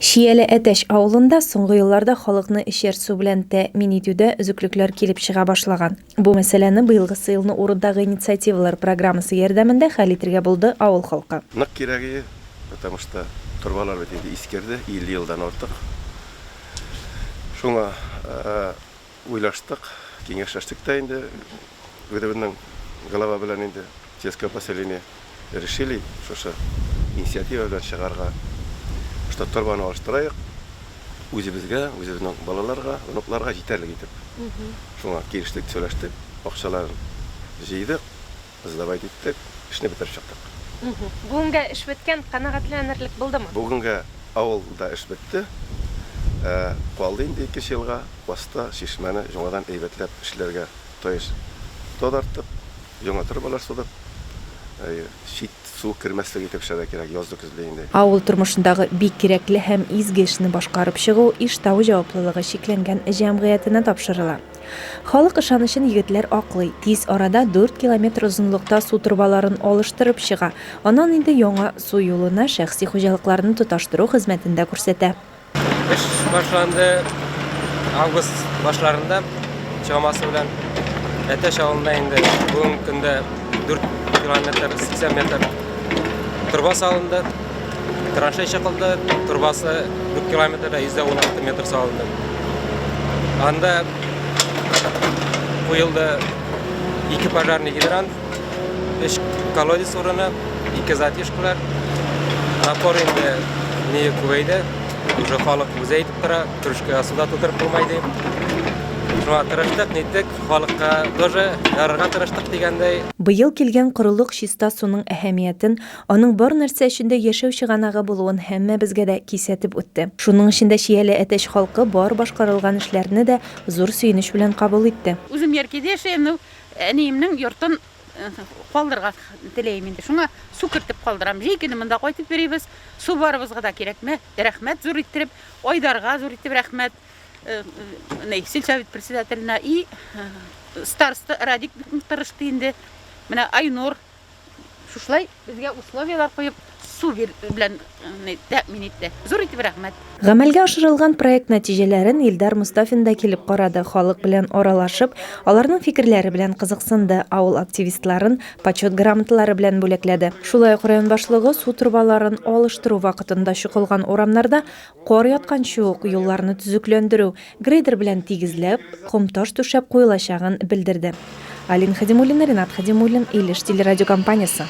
Чияле Әтәч авылында соңгы елларда халыкны эчәр су белән тәэмин итүдә өзеклекләр килеп чыга башлаган. Бу мәсьәләне быелгысы елны урындагы инициативалар программасы ярдәмендә хәл итергә булды авыл халкы. Нык кирәгие, потому что торбалар бит инде искерде, 50 елдан артык. Шуңа уйлаштык, киңәшләштек тә инде үзебезнең глава белән инде сельское поселение решили шушы инициатива белән чыгарга, что торбаны алыштырайык, үзебезгә, үзебезнең балаларга, оныкларга җитәрлек итеп. Шуңа килештек, сөйләштек, акчаларын җыйдык, сдавать иттек, эшне бетереп чыктык. Бүгенгә эш беткән, канәгатьләнерлек булдымы? Бүгенгә авылда эш бетте. Калды инде икенче елга аста чишмәне яңадан әйбәтләп эшләргә, то есть тазарттык, яңа торбалар сузып, чит су кермәслек итеп эшләргә кирәк, язлы-көзле инде. Авыл тормышындагы бик кирәкле һәм изге эшне башкарып чыгу Иштау җаваплылыгы чикләнгән җәмгыятенә тапшырыла. Халык ышанычын егетләр аклый, тиз арада дүрт километр озынлыкта су торбаларын алыштырып чыга, аннан инде яңа су юлына шәхси хуҗалыкларны тоташтыру хезмәтен дә күрсәтә. Эш башланды август башларында чамасы белән. Әтәч авылында инде бүгенге көндә 4 километр 80 метр торба салынды. Траншей чыкылды, торбасы 4 километрда 116 метр салынды. Анда куелды ике пожарный гидрант, өч колодец урыны, ике затишкалар. Напор инде не күбәйде. Уже халык үзе әйтеп тора, кружка су да тутырып булмай ди. Шуңа тырыштык, ниттек, халыкка тоже ярырга тырыштык дигәндәй. Быел килгән корылык чиста суның әһәмиятен, аның бар нәрсә өчен дә яшәү чыганагы булуын һәммәбезгә дә кисәтеп үтте. Шуның өчен дә Чияле Әтәч халкы бар башкарылган эшләрне дә зур сөенеч белән кабул итте. Үзем Яркәйдә яшәем, ну, әниемнең йортын калдырырга теләем инде. Шуңа су кертеп калдырам. Җәй көне монда кайтып йөрибез. Су барыбызга да кирәкме? Рәхмәт зур иттереп, Айдарга зур итеп рәхмәт. Сельсовет председателенә и староста Радик бик тырышты инде. Менә Айнур шушылай безгә условияләр куеп, су белән тәэмин итте. Зур итеп рәхмәт. Гамәлгә ашырылган проект нәтиҗәләрен Илдар Мостафин да килеп карады, халык белән аралашып, аларның фикерләре белән кызыксынды, авыл активистларын Почет грамоталары белән бүләкләде. Шулай ук район башлыгы су торбаларын алыштыру вакытында чокылган урамнарда кар ятканчы ук юлларны төзекләндерү, грейдер белән тигезләп, ком-таш түшәп куелачагын белдерде. Алина Хадимуллина, Ренат Хадимуллин, Илеш телерадиокомпаниясе.